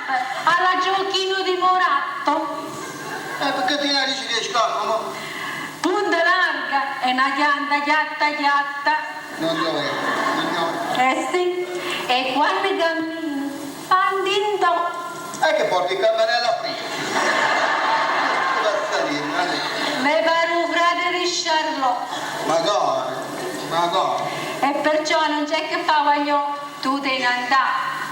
scarpe alla Gioachino di Moratto. E perché ti dici che scarpe, mo? Punta larga e una chianta chiatta chiatta. Non dov'è, signore. Eh sì, e quando cammini, fa un dindò. E che porti il campanello a prima. Me pare un frate di Charlot. Magari, magari. E perciò non c'è che fa, voglio, tu te ne andà,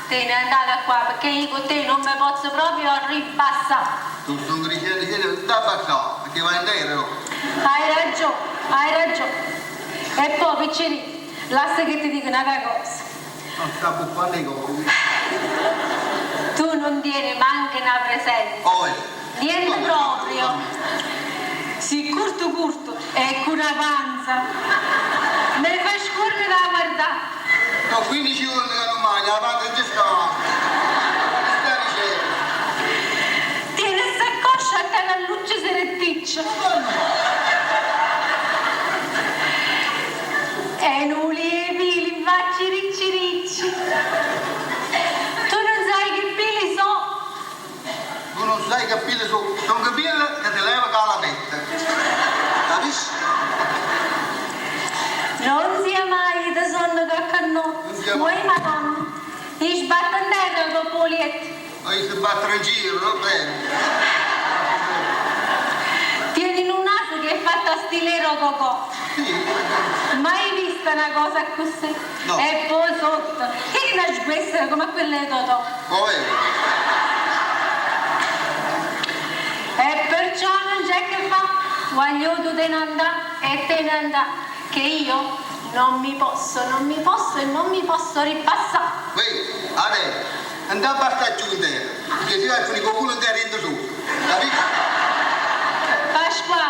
te ne andà da qua, perché io con te non mi posso proprio ripassare. Tu sono dicendo che non sta passando, perché vai in terra. no? Hai ragione, hai ragione. E poi, piccerino, lascia che ti dico una cosa. Non sta buffando i cose. Tu non tieni manco una presenza. Poi. Niente proprio. Sì, curto curto e con una panza. Me fai scorrere da guardare. No, 15 giorni che non mangia, la madre ci sta. Che stai dicendo? Tiene sta coscia a canalluccia seretticcia. E non li pili in faccia ricci ricci. Tu non sai che pili sono. Tu non sai che pile sono, sono capelli che ti leva con la metta. Capisci? Non sia mai da sonno che cannò. Non sia mai. Vuoi madonna? Ti sbatte in terra con polietto. Ma io si battere in giro, va bene. Tieni un naso che è fatto a stile rococò. Sì. Mai vista una cosa così? No. E poi sotto, che è una sguessera come quella di Totò. Poi, E perciò non c'è che fa, voglio tu te ne andà e te ne andà, che io non mi posso, non mi posso e non mi posso ripassare. vedi, adesso, andiamo a stare giù in terra, perché si va a finire con culo in terra in su. Capisci? Pasqua,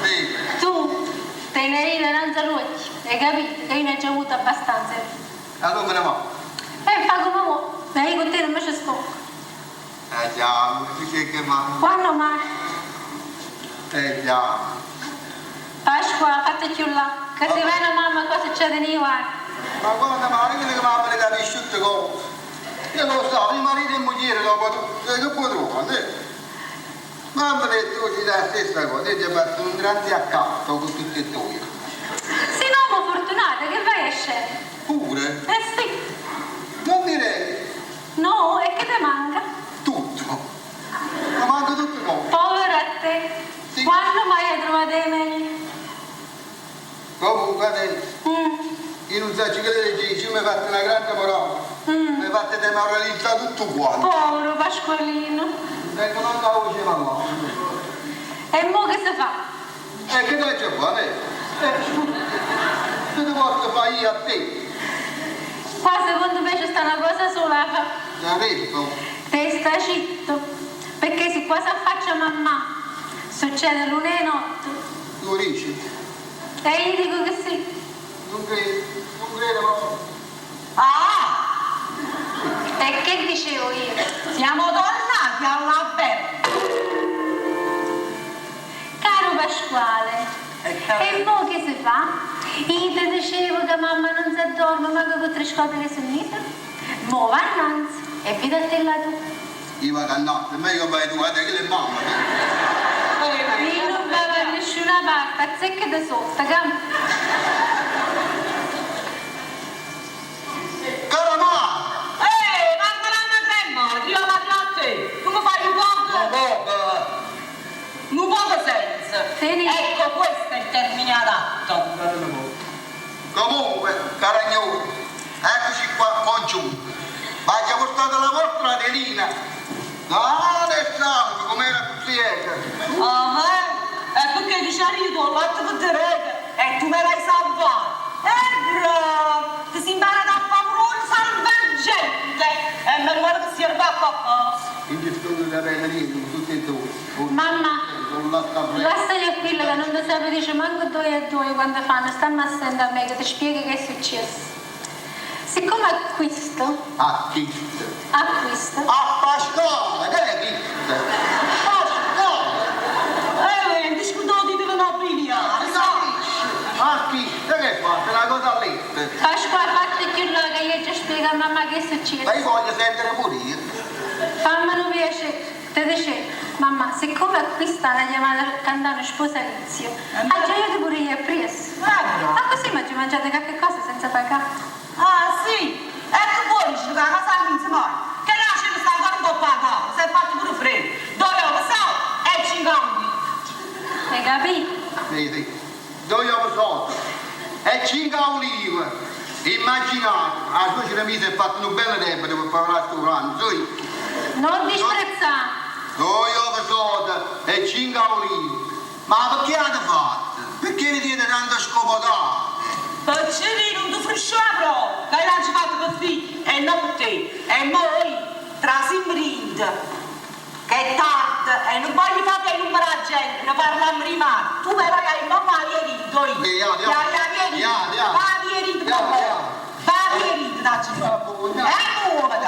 Sì. tu te ne ridi dinanzi all'occhio, hai capito? Che io ne ho già avuto abbastanza. Allora me ne vado. E fa come vuoi, ma io con te non mi ci sto. Eh già, mi dice che ma. Quando mai? Eh già. Pasqua, fate più là, che se viene mamma qua succede nei guai. Ma guarda, ma io che mamma ne capisce tutte cose. Io lo so, mio marito e moglie dopo tutto, che può trovare? eh? Mamma ha detto ci dà la stessa cosa, io ti ho fatto un grande accatto con tutti e due. Sei un uomo fortunato, che vai a scegliere? Pure, Eh sì, non direi no, e che ti manca? tutto. Ma manca tutto cose. Povero a te, Sì. quando mai hai trovato i meglio? Comunque adesso, io non so che le dici, mi hai fatto una grande parola. Mi hai fatto demoralizzare tutto quanto. Povero Pasqualino. Non tengo manco la voce mamma. E mo che si fa? E che te c'è fare? Eh, che ti posso fare io a te? Qua secondo me c'è sta una cosa sola, fa. Capito? Te sta zitto, perché se qua si affaccia mamma, succede l'una e notte. Tu dici? E io dico che sì. Non credo, non credo proprio. Ah! E che dicevo io? Siamo tornati alla bella. Caro Pasquale, e mo che si fa? Io ti dicevo che mamma non si addorme, ma che con tre scopie che sono unite. Mo va innanzi e vedi a te là tu. Io vado a notte, meglio vai tu, guarda che le mamma. Io non vado da nessuna parte, azzecca da sotto, cam. Cara mamma! Ehi, manco l'anno tempo, ti ho parlato a te. Tu mi fai un poco, un poco senza. Tieni. Ecco, questo è il termine adatto. Comunque, caragnolo, eccoci qua congiunti. Ma già portato la vostra Adelina. Dale sangue, com'era così eh. Ah, eh? E perché dici io ti ho letto per te e tu me l'hai salvato. Eh, bravo, ti sei imparato a fare un salvagente. E meno male che si è a qualcosa. Quindi sto da bene lì, tutti e due. Mamma, Con la tavoletta. lasciali quello che non ti sape dice manco due e due quando fanno, stammi a sentire a me che ti spiego che è successo. Siccome acquisto, A chi? acquisto, A Pasquale, che è chi? Pasquale! Eh, discuto di dove non pigliare, A chi? Che hai fatto? Una cosa lì. Pasqua fatti più là che io ti spiego a mamma che è successo. Ma io voglio sentire pure io. Famme nu piacere, te dicevo, mamma, siccome qui stanno chiamando cantando sposalizio, aggio juto pure io appriesso. Ah, bravo. Ma così mi aggio mangiato qualche cosa senza pagare. Ah, sì? Ecco buono, dice che la casa non si mangia. Che la cena sta ancora un po' pagata, si è fatto pure freddo. Dove ho passato? E 5 anni. Hai capito? Sì, sì. Due uova sotto e cinque olive. Immaginate, la suocera mia si è fatta un bel debito per fare sto pranzo. Sì. Non disprezzare. Due uova sotto e cinque olive. Ma perché avete fatto? Perché vi dite tanto scomodato? Piccerino, non ti frusciare proprio, che l'hanno fatto per figli e non per te. E noi, trasim rind, che è tardi, e non voglio fare il numero alla gente, ne parliamo prima. Tu però hai mamma via rindo io. Sì, ja, ja. Ya, ya, via rindo. Ja, ja. Va via rindo, Ja, papà. ja. Va via rindo, dacci. Va, buona. E muovete.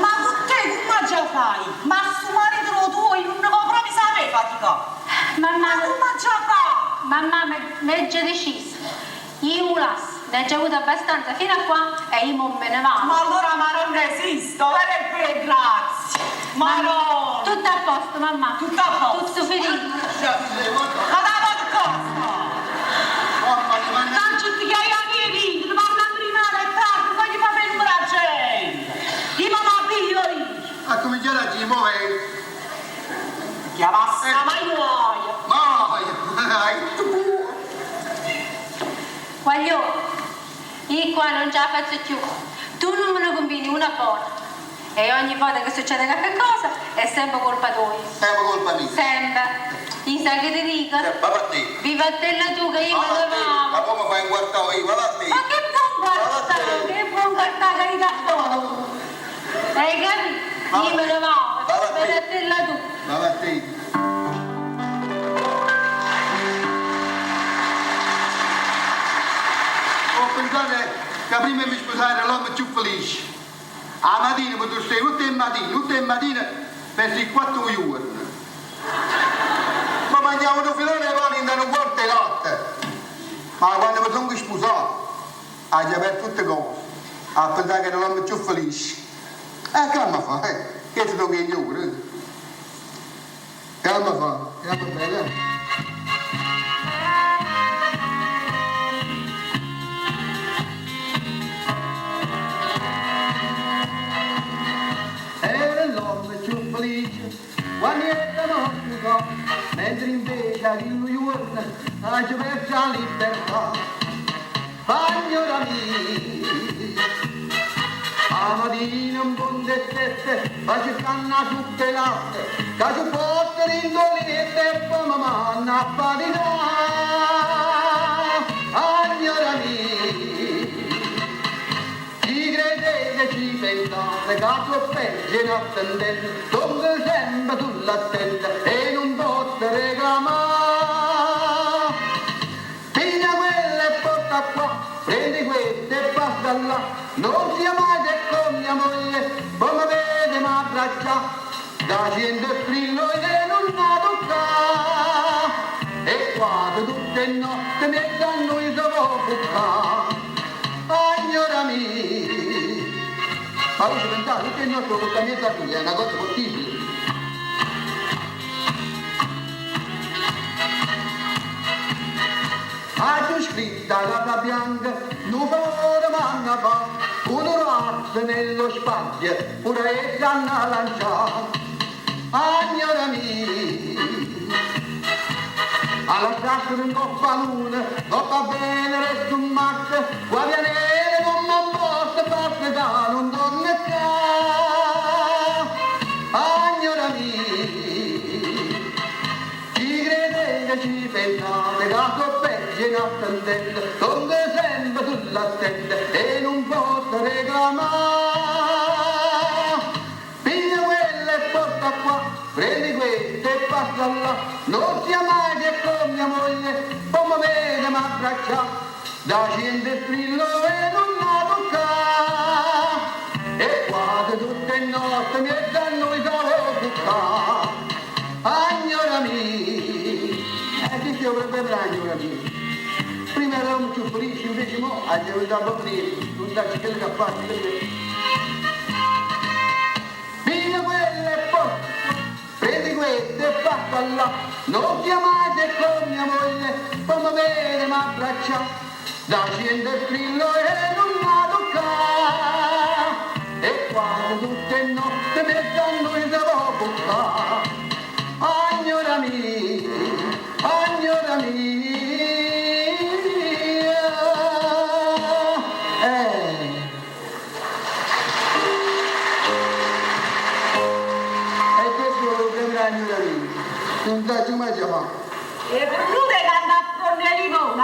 Ma con te come già fai? Ma su marito lo tuo non ne può proprio sapere fatica. Mamma, Ma come già fai? mamma, mi è già deciso. Io mi lascio, ne ho già avuto abbastanza fino a qua e io non me ne vado. Ma allora ma non esisto, vero per grazie. Ma no! Tutto a posto, mamma. Tutto a posto. Tutto finito. Ma da cosa? Mamma, ti manda- Tanto ti chiami a vieni, ti parla prima è tardi, voglio fare il braccio. Io mamma io io. A cominciare a ci muovere. Chiamassa mai vuoi. Mai, dai, tu. Guagliò, io qua non ce la faccio più. Tu non me ne combini una buona. E ogni volta che succede qualche cosa è sempre colpa tua. Sempre colpa mia. Sempre. Io sai che ti dico? Va a te. Viva te la tu che io me ne Ma vado. come fai in guardare io? Va a te. Ma che buon guardare, che buon guardare che da fuori. Hai capito? Io me ne vado. Viva te la tu. Va a te. Ho pensato che prima di mi sposare l'uomo più felice. La mattina mi tu sei tutte le mattine, tutte le mattine per i 4 giorni. Ma mangiavo un filone di pane in un quarto di latte. Ma quando mi sono sposato, ho già aperto tutte cose. A pensare che era l'uomo più felice. E che mi fa? Che ti do che ignoro? Che mi fa? Che mi bella? Era l'uomo più felice quando era morto, mentre invece a lui giorno ha già perso la libertà. Signora mia, la mattina un buon sette, va cercando una zucca e latte, che ci porta in dolente e poi mi manda a faticare. Signora mia, ci credete, ci pensate, che tu peggio in attendente, sono sempre sulla stella e non posso reclamare. Piglia quella e porta qua, prendi questa e passa là, non sia mai che con mia moglie, poi mi vede mi abbraccia, da gente strillo e non la tocca. E quasi tutte notte mi danno i bucca. Signora mia, ma voi ci pensate, tutte il nostro comportamento a è una cosa possibile. Ha scritta la bianca, non favore manna fa, un razzo nello spazio, pure essa hanno lanciato. Signora mia, alla strada in coppa luna, coppa Venere su Marte, qua pianeta come posso parte da non torna qua. Signora mia, ci credete, ci pensate, che so peggio in attendente, sono sempre sulla stella e non posso reclamare. Piglia quella e porta qua, prendi questa e passa là, non sia mai che con mia moglie, poi mi vede mi abbraccia, da gente strillo e non la tocca. E quasi tutte notte mi danno i bucca. Signora mia, e che io vorrebbe signora mia? Prima eravamo più felici, invece mo abbiamo dato prima, non darci quello che ha fatto. Quello che... ballà. Non chiamate con mia moglie, come vede m'abbraccia, da scende il frillo e non la tocca. E quando tutte notte mi danno il bocca, agnora mia, agnora mia. Eh. E questo lo prenderà agnora mia, non sa più mai chiamare. E per lui che andava a prendere limone,